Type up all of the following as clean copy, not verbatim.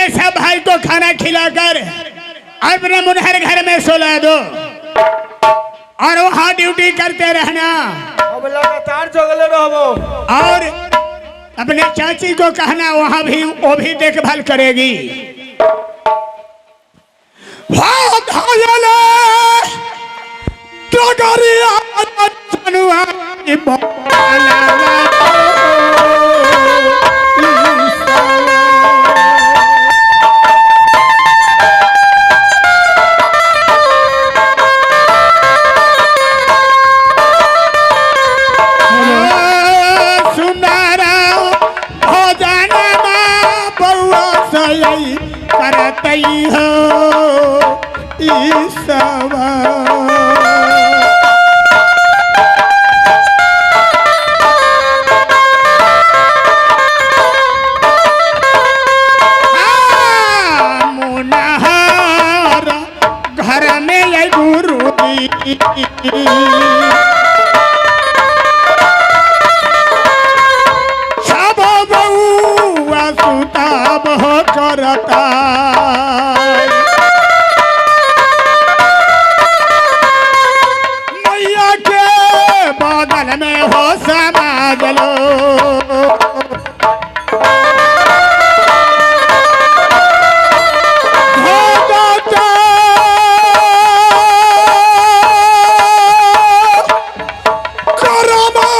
अपने सब भाई को खाना खिलाकर अपने मुनहर घर में सुला दो और वहां ड्यूटी करते रहना। हम लगातार जगले रहबो। और अपने चाची को कहना वहां भी वो भी देखभाल करेगी। सुंदर भोजन बउआ सही करतई हो ईसवा। मुनहर घर में आई गुरु सब बउआ सुताब हो करता। मैया के बगल में हो समाज लो। करमा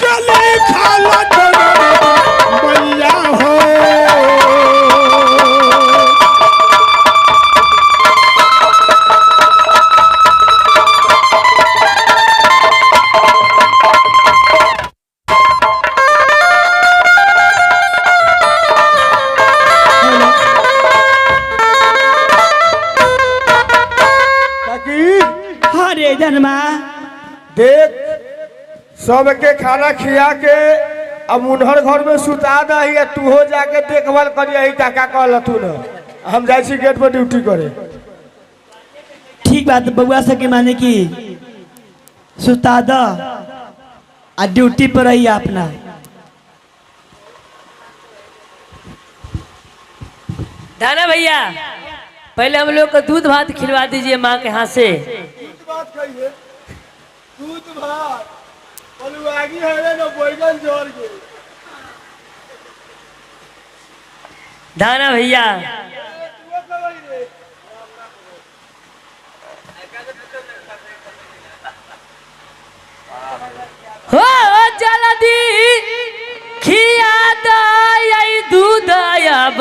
कले खाला मैया हो। काकी। हाँ रे धनमा। देख, सबके खाना खिया के अब मुनहर घर में सुता दही आ तू हो जाके देखभाल करियही। काका कहल तू न, हम जाइ छी गेट पर ड्यूटी करे। ठीक बात बउआ सबके माने की सुता द आ ड्यूटी पर रही अपना। दाना भैया, पहले हम लोग को दूध भात खिलवा दीजिए माँ के हाथ से। दूध भात खाइए, दूध भात बलुआगी है रे न बैगन जर के। दाना भैया, हो जल्दी खिया दई दूध अब।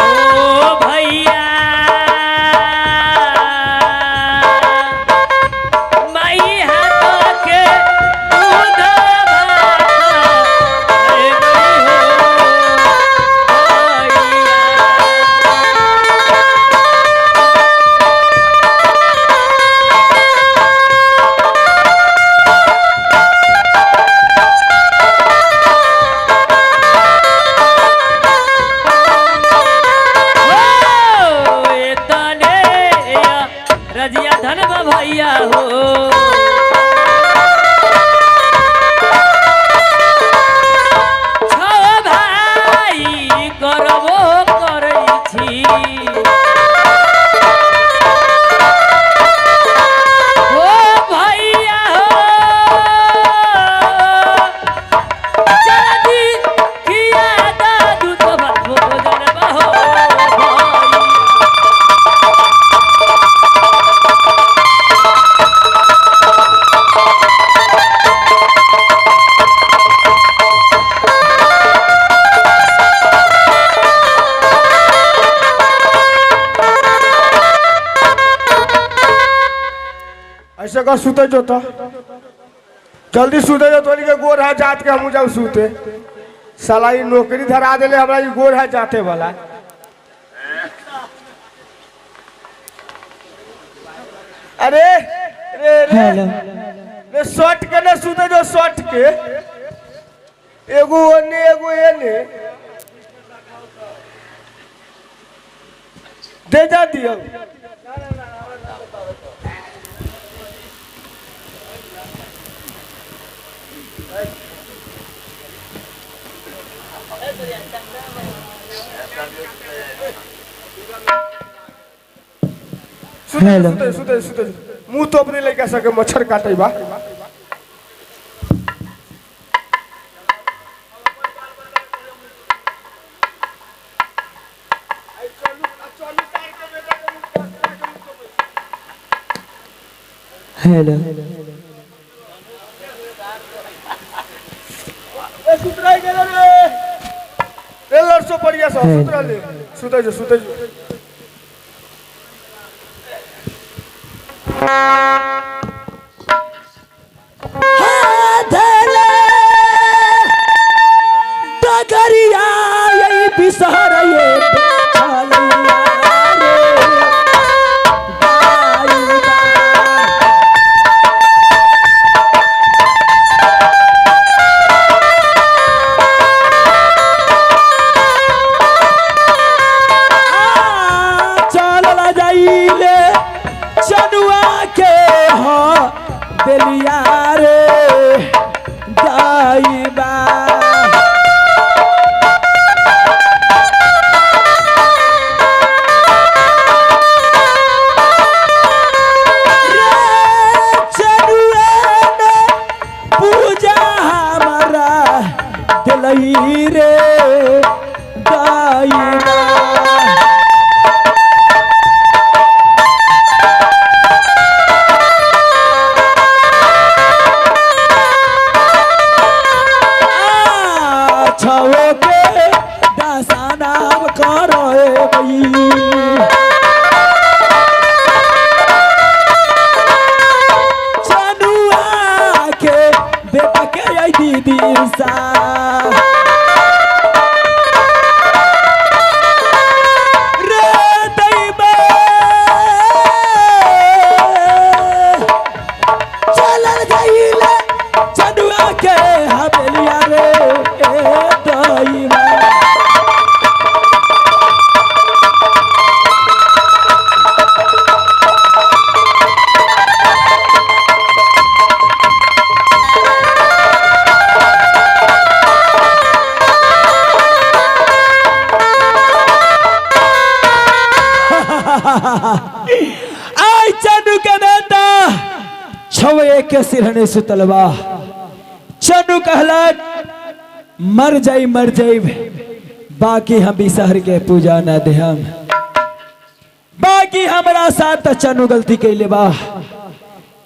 ओ भैया, माई हाथ के दूध भात ए गई हो भैया। हो एतने रजिया धन भैया हो। छौ भाई करबो करै छी। ओ भैया हो, जल्दी खिया दा दूध भात भोजन हो भैया। ऐसे कर, सुते जो तो जल्दी सुते जो, तोनी के गोर है जात के, हमू जाऊ सुते। साला ई नौकरी धरा देले हमरा, ई गोर है जाते वाला। अरे रे रे। हेलो। रे, शर्ट के ने सुते जो, शर्ट के एगो ओने एगो एने। दे जा दियो। हेलो। सुते सुते सुते, मुंह तो अपने लड़का सके मच्छर काटे बा। हेलो। ए सुतराई गेलो रे, ए लड़सो पड़िया सब सुतरा ले, सुते जो सुते जो। डगरिया यही बिसहर ये चलिया रे दाईबा। आ, चलल जाइले चनुआ के हो बेलिया रे दाईबा। रे चनुआ ने पूजा हमारा दिलई रे दाईबा। छो के दशा नाम करो बई। चनुआ के बेटा के आई दीदी सा रे दैबा। चलल जाइले चनुआ के हवेलिया रे ए दैबा। आई चनु के बेटा छवे के सिरहने सुतलबा। चनु कहलक मर जाई मर जाई, बाकी हम बिसहर के पूजा न दे हम। बाकी हमरा साथ त चनु गलती कैले बा,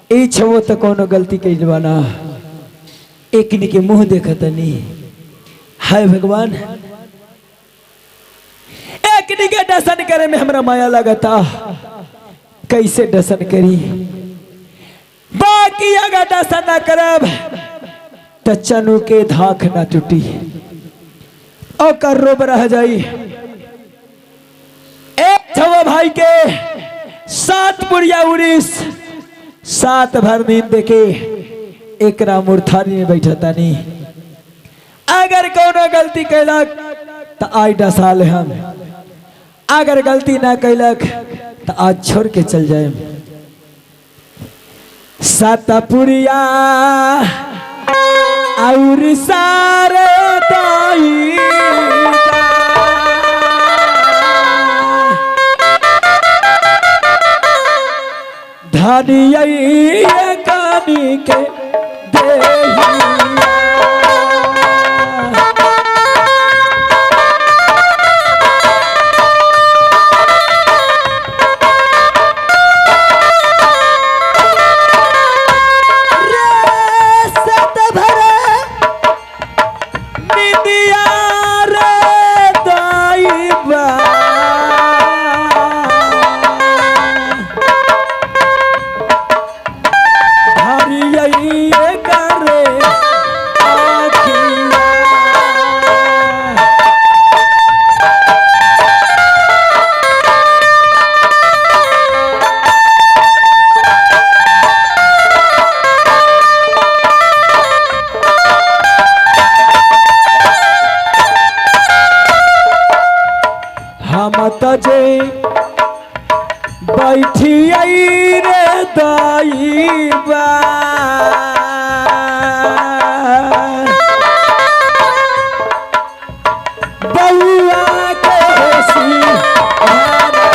ई छवो त कोनो गलती कैले बा ना। एकनी के मुंह देखतनी, हाय भगवान, एकनी के दर्शन करे में हमरा माया लगता, कैसे दर्शन करी। बाकी अगर दर्शन न करब त चनु के धाक न टूटी, ओकर रोब रह जाई। एक छवा भाई के 7 बुढ़िया उड़ीस 7 भर नींद देके एकरा मुरथारी में बैठा तानी। अगर कोनो गलती कैलक त आई डसाल हम, अगर गलती ना कैलक त आज छोड़ के चल जाए। सतपुरिया और सारे दाई धनिया कानी के देहिया। रे सत भरे निदिया रे दाईबा। हरियै करे आखिया। हम त जे बैठी आई रे दैबा बउआ के सिरहाना।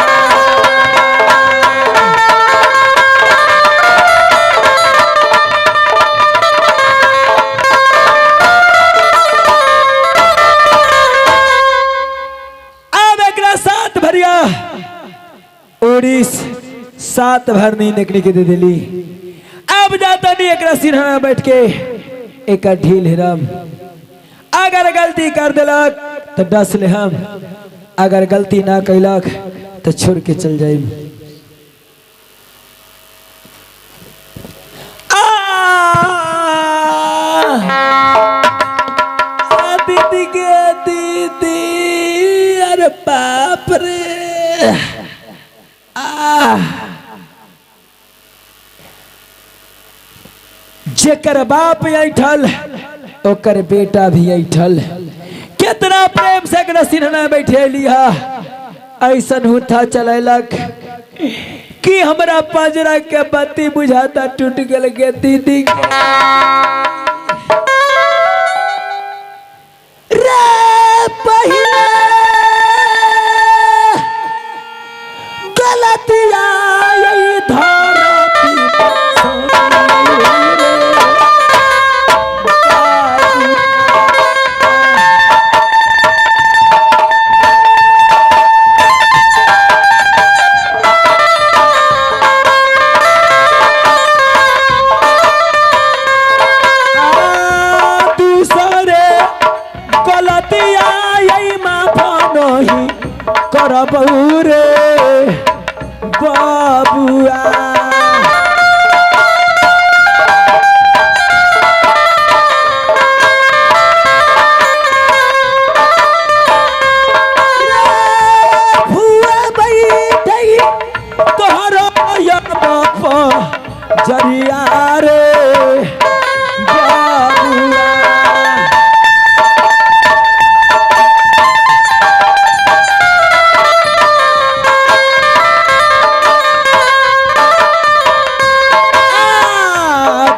अब एकरा सात भरिया ओडिस सात भर नींद एकनी के दे दिली। अब जाता नहीं एकरा सिरहाना बैठ के एक ढील हिरम। अगर गलती कर दिलक तो डस ले हम, अगर गलती ना कैलक तो छोड़ के चल जाए। दीदी के दीदी, अरे बाप रे, आ जेकर बाप ऐठल ओकर बेटा भी ऐठल। कितना प्रेम से एकरा सिरहना बैठे लिहा, ऐसन हुथा चलेलक कि हमरा पंजरा के बत्ती बुझाता टूट गेल के दीदी के। रे पहिले गलतिया यही धरती पर सोनी रे। दूसरे गलतिया यही माफ नहीं करबू रे बबुआ। भुआ बैठे तोहरो या बाप जरिया रे बबुआ।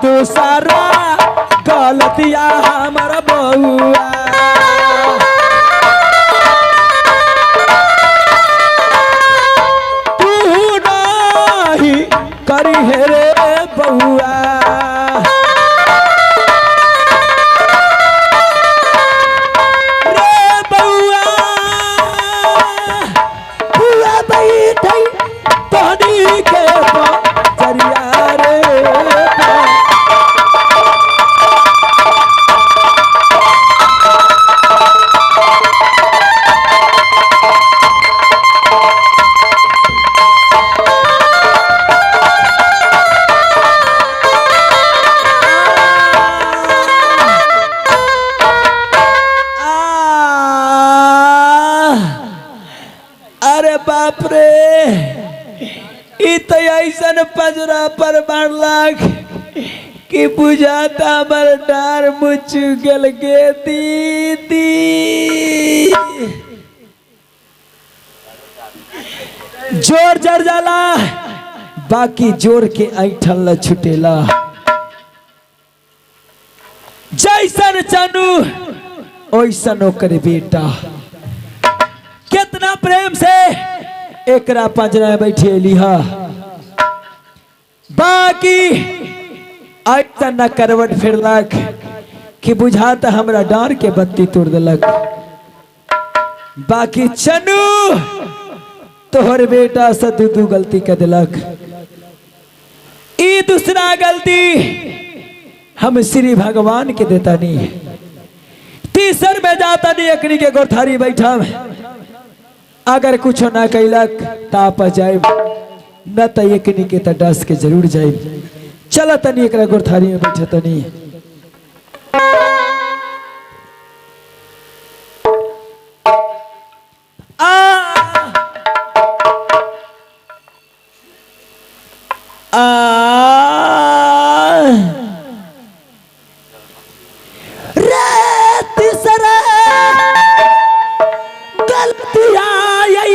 दूसरा गलतिया हमर बउआ। तू नाही करी हे रे बउआ। रे बउआ बुआ बैठे तोहनी के बजरिया रे बउआ। अरे बाप रे, ई तो ऐसन पंजरा पर मारलक कि बुझाता हमर डार मुचु गेल गे दीदी। जोर जर जाला बाकी जोर के ऐठल न छुटेला। जैसन चनू ओइसन ओकर बेटा। कितना प्रेम से एकरा पंजरा में बैठे लिहा, बाकी ऐसा न करवट फिरलक कि बुझाता हमरा डार के बत्ती तोड़ देलक। बाकी चनू तोहर बेटा से दू दू गलती कर देलक। ई दूसरा गलती हम श्री भगवान के देता नहीं। तीसर में जाता नहीं एकनी के गोरथारी बैठा, अगर कुछ ना कैलक ताप जाए न त एकनी के त डस के जरूर जाए। चल तनी एकरा गोरथारी में बैठे तनी। आ आ रे तीसरा गलतिया यही